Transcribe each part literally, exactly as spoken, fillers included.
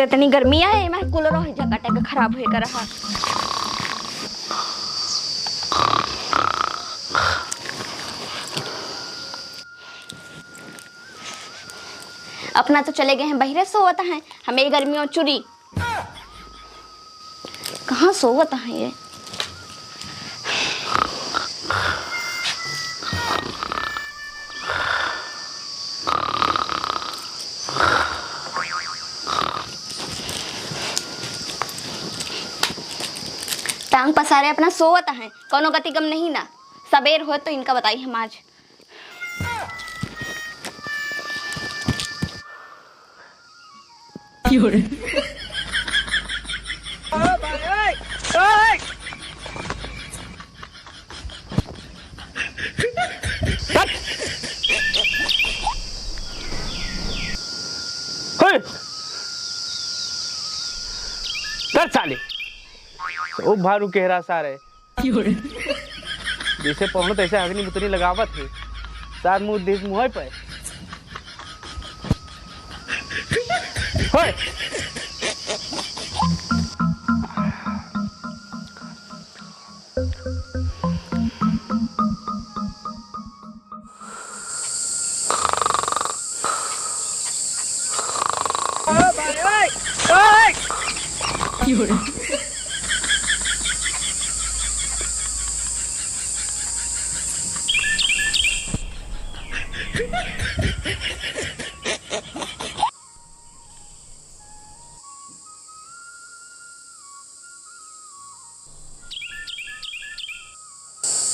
इतनी गर्मी है, मैं कूलर और जगह टक खराब होए कर रहा। अपना तो चले गए हैं बहिरे सोवत हैं, हमें गर्मी और चुरी। कहाँ सोवत हैं ये? टांग पसारे अपना सोवत हैं, कौनो गति गम नहीं ना। सबेर होए तो इनका बताई हम आज। हट! हे! धर साले। ओ भारू केहरा सारे। जैसे पहुनो तैसे हगनी मुतनी लगावत है। सार मुंह देख मुंह पे। होय।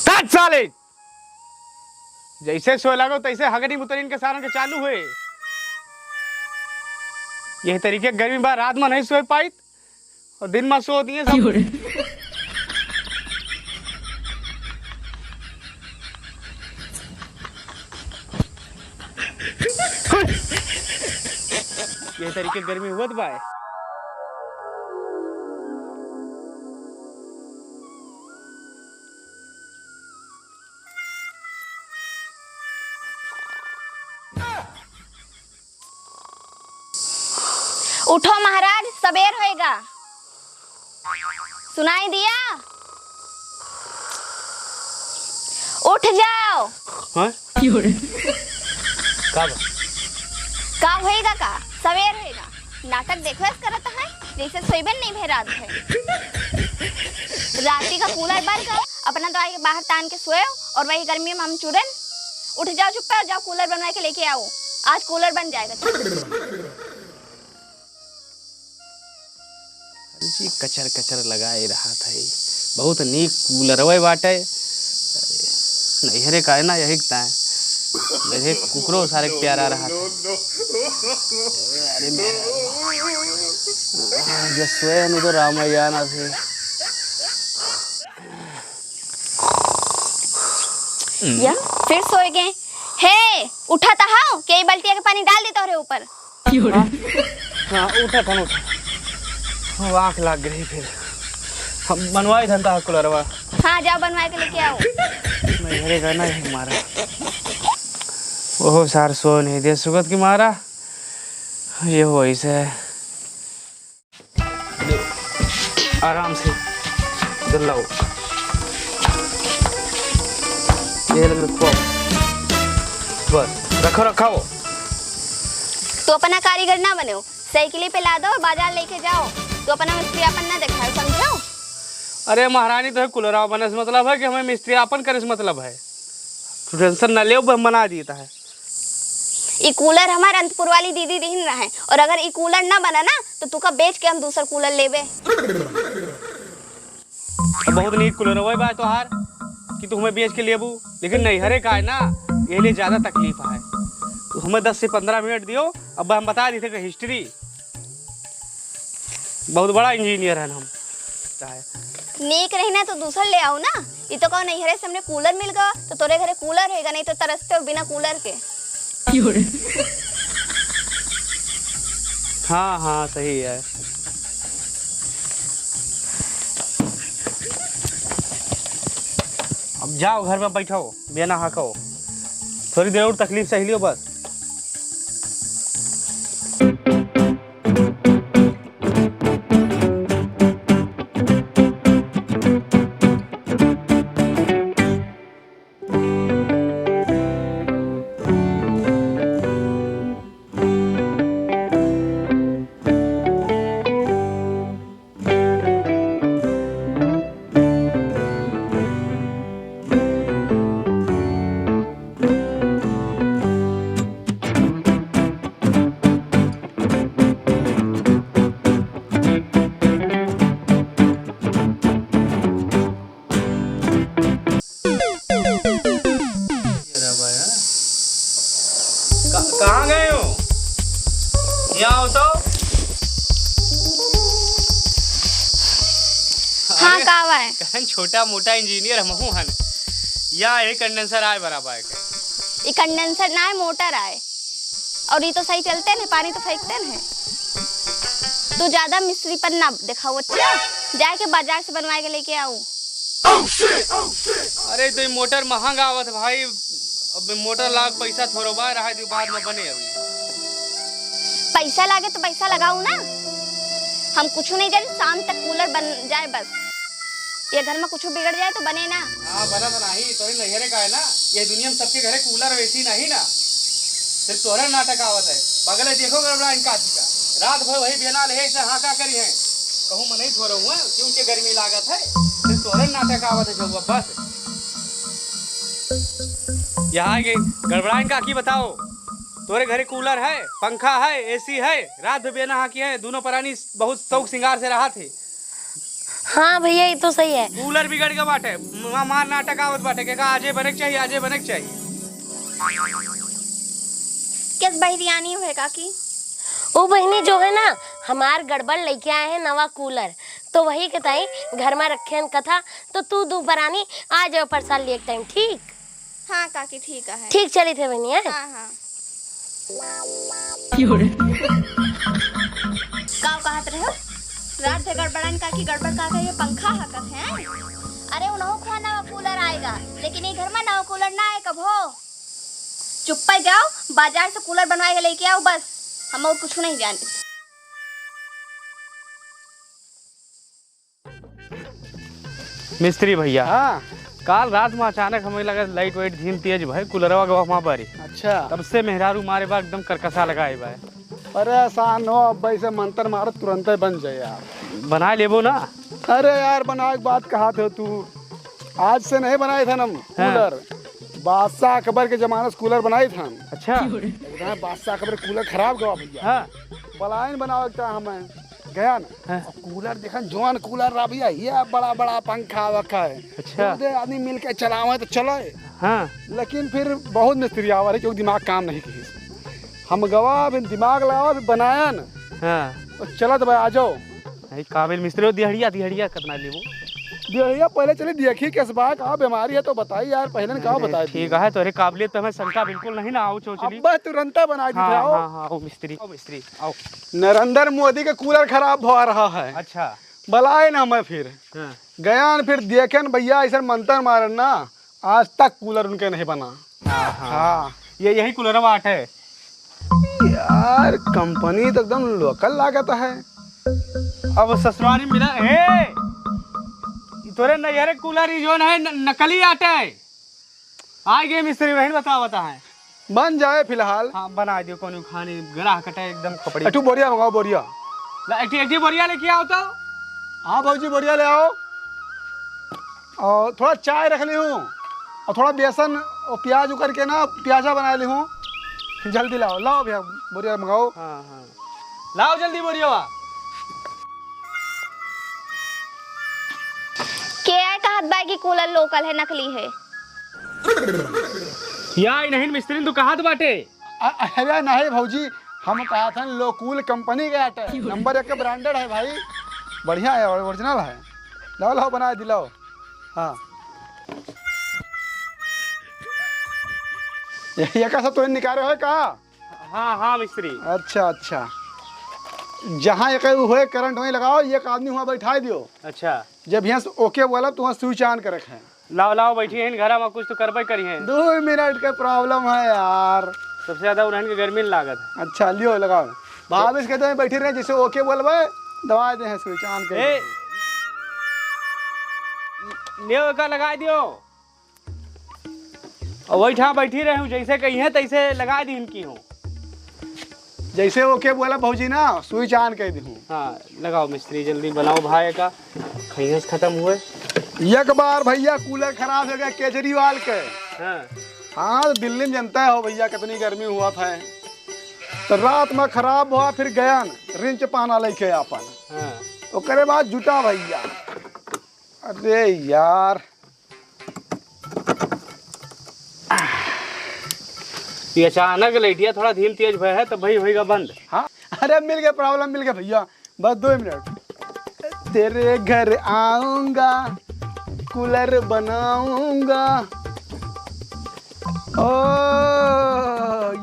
काट साले! जैसे सोए लागो, तैसे हगनी मुतरीन के सारन के चालू हुए। यही तरीके गर्मी बा, रात में नहीं सोए पाइत और दिन में सो दिए सब। यही तरीके गर्मी हुआ तो बाय। उठो महाराज, सबेर होएगा। सुनाई दिया? उठ जाओ। हाँ? का बा? का होएगा का? सबेर होएगा। नाटक देखो ऐस करत है, जैसे सोइबन नहीं भे रात भर। राती का कूलर बंद कर, अपना तो आके बाहर तान के सोए और वही गर्मी में हम चुरन। उठ जाओ चुप्पे और जाओ कूलर बनवा के लेके आओ। आज कूलर बन जाएगा। अरे जी, कचर कचर लगाए रहा था ये। बहुत नीक कूलरवे बाटे। अरे, नैहरे का है ना, यही का है। मेरे कुकरो सारे प्यारा रहा था। अरे मेरा, जो सोए नहीं तो राम जाना थे। या फिर सोए गए। हे, उठा तो हाओ, के ई बल्टिया के पानी डाल दी तोहरे ऊपर। हाँ, हाँ, उठा था, उठा। वो आँख लाग गई फिर। हम बनवाई धन था कूलरवा। हाँ, जाओ बनवा के लेके आओ। मैं घरे गए ना, यही मारा। ओहो, सार सो नहीं दे सुगत की मारा। ये हो ऐसे है। ले, आराम से इधर लाओ। ये लग रखो। बस, रखो, रखाओ। तो अपना कारीगर ना बनो, साइकिल पे लादो और बाजार लेके जाओ। तो अपना मिस्त्री अपन ना दिखाओ, समझो? अरे महारानी, तो है कुलराव बने से मतलब है कि हमें मिस्त्री अपन करे से मतलब है? तू टेंशन ना ले, हम बना देता है। ई कूलर हमार अंतपुर वाली दीदी दिहिन रहे, और अगर ई कूलर ना बना ना, तो तुका बेच के हम दूसर कूलर लेबे। बहुत नीक कूलर होए बा तोहार कि तू हमें बेच के लेबू, लेकिन नैहरे का है ना, यही लिए ज्यादा तकलीफ है। तू हमें दस से पन्द्रह मिनट दियो, अब हम बता देते कि हिस्ट्री बहुत बड़ा इंजीनियर है हम। नीक रही ना तो दूसर ले आओ ना। ई तो कहो नैहरे से हमने कूलर मिल गवा, तो तोरे घरे कूलर होएगा, नहीं तो तरसते हो बिना कूलर के। हाँ, हाँ, सही है। अब जाओ, घर में बैठो, बेना हाको, थोड़ी देर और तकलीफ सही लियो बस। यहाँ आओ तो। हाँ, अरे, का बा है? कहन छोटा मोटा इंजीनियर हमहू हन। या यही कंडेंसर आए बराबर है। ई कंडेंसर ना है, मोटर आए। और ई तो सही चलते नहीं, पानी तो फेंकते नहीं। तू ज्यादा मिस्त्रीपन ना दिखाओ, अच्छा? जाके बाजार से बनवाए के लेके आओ। अरे, तो ई मोटर महंग आवत भाई, अब मोटर लाग पैसा थोड़ो बा, रहा दे, बाद में बने अभी। पैसा लागे तो पैसा लगाऊ ना, हम कुछ नहीं जानी, शाम तक कूलर बन जाए बस। ये घर में कुछ बिगड़ जाए तो बने ना। हाँ, बना तो नाही, तोरे नैहरे का है ना, ये दुनिया में सबके घरे कूलर और एसी नाही ना, सिर्फ तोहरे नाटक आवत है। बगले देखो गड़बड़ा इनका आदमी का, रात भर वही बेना ले ऐसे हाँ का करी है, कहूँ मनई थोड़ो हुआ कि उनके गर्मी लागत है, सिर्फ तोहरे नाटक आवत है जौआ बस। यहाँ के गड़बड़ाइन काकी बताओ, तोरे घरे कूलर है, पंखा है, एसी है, रात भर बेना हाँकी है, दोनों परानी बहुत शौक सिंगार से रहत है। हाँ भैया, ई तो सही है। कूलर बिगड़ गए बाटे, मा-, मार नाटक आवत बाटे, के का आजे बने के चाहिए, आजे बने के चाहिए। किस बहिरियानी हुए काकी? वो बहिनी जो है ना, हमार गड़बड़ लेके आए हैं नवा कूलर, तो वही के ताई घर में रखे हैं कथा, तो तू दू परानी आ जाओ परसाद लिए टाइम, ठीक? हाँ काकी, ठीक है। ठीक चली थे बहिनी, हैं? हाँ, हाँ। का कहत रहे हो? रात भर गड़बड़ाइन काकी, गड़बड़ का कहिए, पंखा हकत है। अरे उनहु खा नवा कूलर आएगा, लेकिन ये घर में नवा कूलर ना आए कब हो। चुप्पे जाओ, बाजार से कूलर बनवाए के लेके आओ बस, हम और कुछ नहीं जाने। मिस्त्री भैया। हाँ। काल रात में अचानक हमें लगा लाइट वाइट धीम तेज भय, कूलरवा गवा हमार बारी। अच्छा। तब से मेहरारू मारे बा एकदम करकसा लगाए बा। परेशान हो, अब ऐसे मंत्र मारो, तुरंते बन जाए यार। बना लेबो ना। अरे यार, बनाए के बात कहा थे तू, आज से नहीं बनाए थे ना हम हाँ। कूलर। बादशाह अकबर के जमाने से कूलर बनाए थे हम। अच्छा। एक बादशाह अकबर कूलर खराब गवा भैया। हाँ। बलाइन बनावे के हमें गया ना। हाँ। और कूलर देखन, जौन कूलर रहा भैया, ये बड़ा बड़ा पंखा वखा है। अच्छा। दो आदमी मिलके चलावे तो चले। हाँ। लेकिन फिर बहुत मिस्त्री आवा रहे, क्योंकि दिमाग काम नहीं किए। हम गवा, फिर दिमाग लगावा, फिर बनाया ना। हाँ। तो चलत भाई, आ जाओ। नहीं, काबिल मिस्त्री हो, दिहड़िया, दिहड़िया कितना लेबो? दिहड़िया पहले चली देखी किस बा, का बीमारी है तो बताई यार, पहले ने का अरे, बताई ठीक है, तोरे काबिलियत पे हमें शंका बिल्कुल नहीं ना, आओ चो चली। अब तुरंता बनाई दी हाँ, आओ। हाँ, हाँ, आओ मिस्त्री, आओ मिस्त्री, आओ। नरेंद्र मोदी के कूलर खराब हो रहा है। अच्छा। बुलाए ना हमें फिर। हाँ। गया न फिर देखे न भैया, ऐसे मंत्र मारन ना, आज तक कूलर उनके नहीं बना। हाँ, हाँ। हाँ। ये यही कूलर बाटे। यार, कंपनी तो एकदम लोकल लागत है। अब ससुरारी मिला, ए, ई तोरे नैहरे कूलर ई जोन है, न-, नकली आटे। आ गए मिस्त्री बहन, बता, बता है। बन जाए फिलहाल। हाँ, बना दियो, कौन खाने, ग्राह कटे एकदम कपड़ी। एक ठो बोरिया मंगाओ, बोरिया। ला, एक ठो, एक ठो बोरिया लेके आओ तो। हाँ भौजी, बोरिया ले आओ। और थोड़ा चाय रख ली हूँ, और थोड़ा बेसन और प्याज उकर के ना प्याजा बना ली हूँ। जल्दी लाओ, लाओ भैया, बोरिया मंगाओ। हाँ, हाँ, लाओ जल्दी बोरिया। के है कहत बा कि कूलर लोकल है, नकली है? या ही नहीं मिस्त्री, तू कहत बाटे। अ-, अरे नहीं भौजी, हम कहत हन लोकूल कंपनी के आटे, नंबर एक के ब्रांडेड है भाई, बढ़िया है और ओरिजिनल है। लाओ, लाओ, बना दिलाओ। हाँ। ये, ये का सब तो निकाले हो का? हाँ, हाँ, मिस्त्री। अच्छा, अच्छा। जहाँ एक होए करंट वहीं लगाओ, एक आदमी वहाँ बैठा दियो। अच्छा। जब यहाँ से ओके बोला तो वहाँ स्विच ऑन करे है। लाओ, लाओ, बैठी हैं, घर में कुछ तो करबे करी हैं। दो मिनट के प्रॉब्लम है यार। सबसे ज्यादा उन्हन के गर्मी लागत है। अच्छा, लियो, लगाओ। भाभी से कहते हैं, बैठी रहे, जैसे ओके बोलबे, दबा दे हैं स्विच ऑन कर। ए, लियो, एका लगा दियो। और वही ठा बैठी रहे हूँ, जैसे कही है, तैसे लगा दी इनकी हूँ। जैसे ओके बोला भौजी ना, स्विच ऑन कर दी हूँ। हाँ, लगाओ मिस्त्री, जल्दी बनाओ भाई का, खैहस खत्म हुए। एक बार भैया कूलर खराब हो गया केजरीवाल के। हाँ। हाँ, तो दिल्ली में जनता हो भैया, कितनी गर्मी हुआ था। तो रात में खराब हुआ, फिर गया न रिंच पाना लेके आपन। हाँ। ओकरे बाद जुटा भैया। अरे यार। ये अचानक लइटिया थोड़ा धीम तेज भय है, तो भाई होइगा बंद। हाँ। अरे मिल गया, problem मिल गया भैया, बस दो मिनट। तेरे घर आऊंगा, कूलर बनाऊंगा। ओ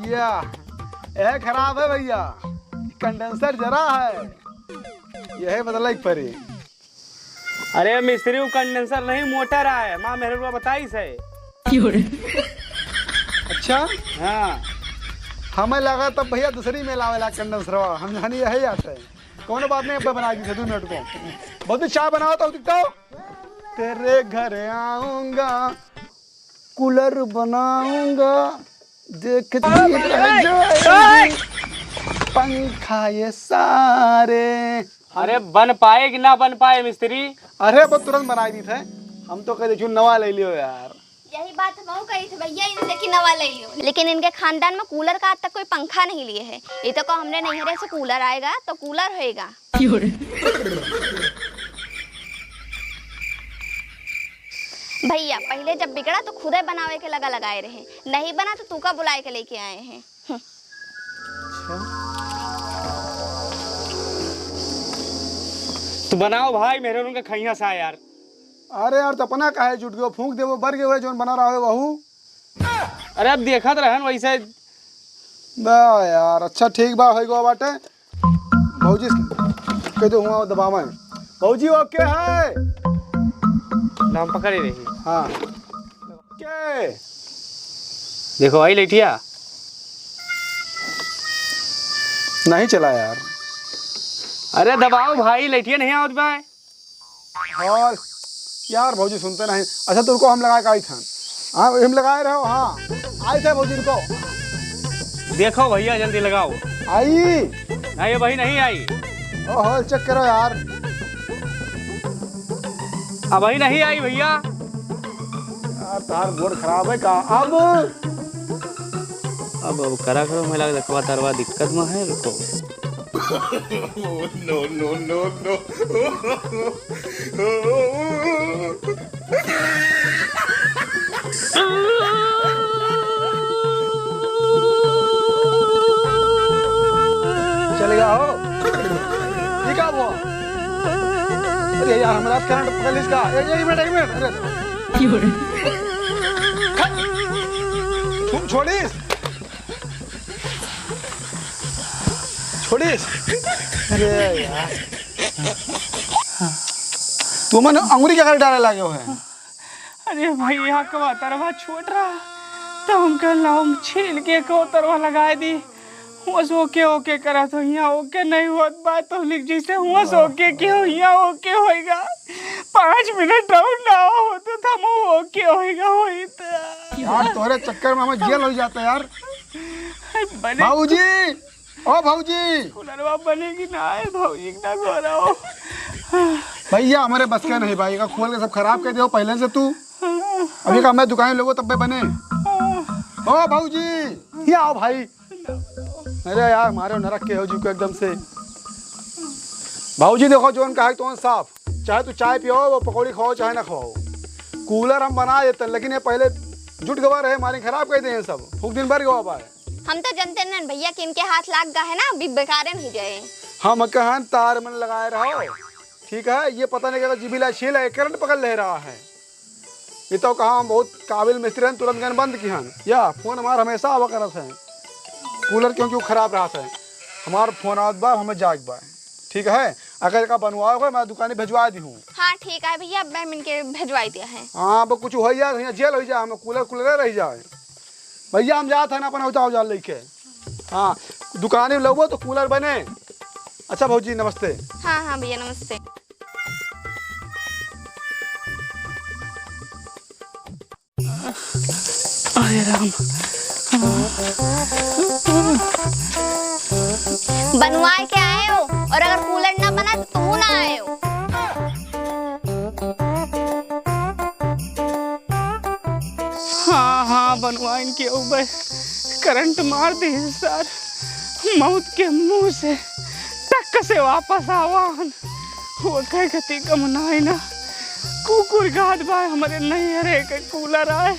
या, यह खराब है भैया, कंडेंसर जरा है, यह बदला एक परी। अरे मिस्त्री, वो कंडेंसर नहीं, मोटर आए, माँ मेहररुआ बताइस है। अच्छा। हाँ। हमें लगा तब भैया दूसरी में लावेला कंडेंसरवा, हम जानी यही आते हैं। कौनो बात नहीं, अब बना दीथे दो मिनट को। बहुत चाय बनाओ तो दिखता हो। तेरे घर आऊंगा, कूलर बनाऊंगा, देखती रह जाएगी पंखा ये सारे। अरे बन पाए कि ना बन पाए मिस्त्री? अरे वो तुरंत बनाई दीथे, हम तो कह दे नवा ले लियो यार। यही बात हमहू कही थे भैया इनसे कि नवा ले लियो, लेकिन इनके खानदान में कूलर का आज तक कोई पंखा नहीं लिए है। ये तो को हमरे नैहरे से कूलर आएगा तो कूलर होएगा। भैया पहले जब बिगड़ा तो खुदे बनावे के लगा लगाए रहे, नहीं बना तो तू का बुलाए के लेके आए हैं। हम्म। अच्छा। तो बनाओ भाई, मेहररुआ उनका खैया सा यार। अरे यार, तो अपना काहे जुट गयो? फूंक देबो, बर गयो है, जौन बना रहा है वहू। अरे, अब देखत रहन वैसे। बा यार, अच्छा, ठीक बा, होई गवा बाटे। भौजी से कह दो, हुआ दबावा है। भौजी, OK है? नाम पकड़े रही। हाँ। OK। देखो, आई लइटिया। नहीं चला यार। अरे, दबाओ भाई, लइटिया नहीं आवत बा। हाँ यार, भौजी सुनते नहीं। अच्छा, तो रुको, हम लगाए का आई था। हाँ, हम लगाए रहो। हाँ, आई थे भौजी, रुको। देखो भैया, जल्दी लगाओ। आई? नहीं, अभी नहीं आई। ओहो, check करो यार। अभी नहीं आई भैया। यार, तार गोड़ खराब है का? अब, अब, अब करा करो, मैं लगा देखवा तरवा दिक्कत में है, रुको। No, no, no, no। चल गया हो? ये का हुआ? अरे यार, हमरा करंट पकड़ लिस का। एक, एक मिनट, एक मिनट। अरे। छो-, छोड़िस। छोड़िस। अरे यार। तू मन अंगुरी का करे डाले लागे हो है? अरे भैया, कवा तरवा छोट रहा, तो हम कहला हम छील के को तरवा लगाए दी। बस OK, OK करत हो, यहाँ OK नहीं होत बा, तो लिख जैसे हुआ से OK के हो, यहाँ OK होएगा। पाँच मिनट और ना हो तो हम OK होएगा, होई तो। यार, तोरे चक्कर में हमें जेल हो जाता यार। बने बाबूजी, ओ भौजी। कूलरवा बने कि ना आए भौजी, ना घोरा हो। भैया, हमारे बस का नहीं भाई, का खोल के सब खराब कर दे पहले से तू। अभी का मैं दुकान लोगों तब बने। ओ भौजी, ये आओ भाई। अरे यार, मारे नरक के हो जी को एकदम से। भौजी देखो, जोन कहा तो साफ, चाहे तू चाय पियो, वो पकौड़ी खाओ, चाहे ना खाओ, कूलर हम बना देते हैं, लेकिन ये पहले जुट गवा रहे, मारे खराब कर दे हैं सब, फूक दिन भर गवा पाए। हम तो जनते नन भैया कि इनके हाथ लाग गा है ना, अभी बेकारे नहीं जाए। हम कहन तार मन लगाए रहो, ठीक है, ये पता नहीं क्या जिबिला छील है, करंट पकड़ ले रहा है। ये तो कहा हम बहुत काबिल मिस्त्री हैं, तुरंत गन बंद की हन। या फोन हमार हमेशा आवा करत है, कूलर क्यों क्यों खराब रहत है, हमार फोन आवत बा, हमें जाग बा, ठीक है। अगर का बनवाओ को मैं दुकानी भिजवा दी हूँ। हाँ ठीक है भैया, अब मैं इनके भिजवाई दिया है। हाँ, अब कुछ हो जाए, यहाँ जेल हो जाए, हम कूलर कूलर रह जाए। भैया, हम जात हन अपन औजार औजार लेके। हाँ, दुकाने में लगबो तो कूलर बने। अच्छा भौजी, नमस्ते। हाँ, हाँ भैया, नमस्ते। अरे राम। बनवाए के आए हो, और अगर कूलर ना बना तो तू ना आए हो। हाँ, हाँ, बनवाइन के उबे करंट मार दी सर, मौत के मुंह से टक से वापस आवान। वो कह गति कम नाई ना, कुकुर गाद बा हमरे नैहरे के कूलर आए।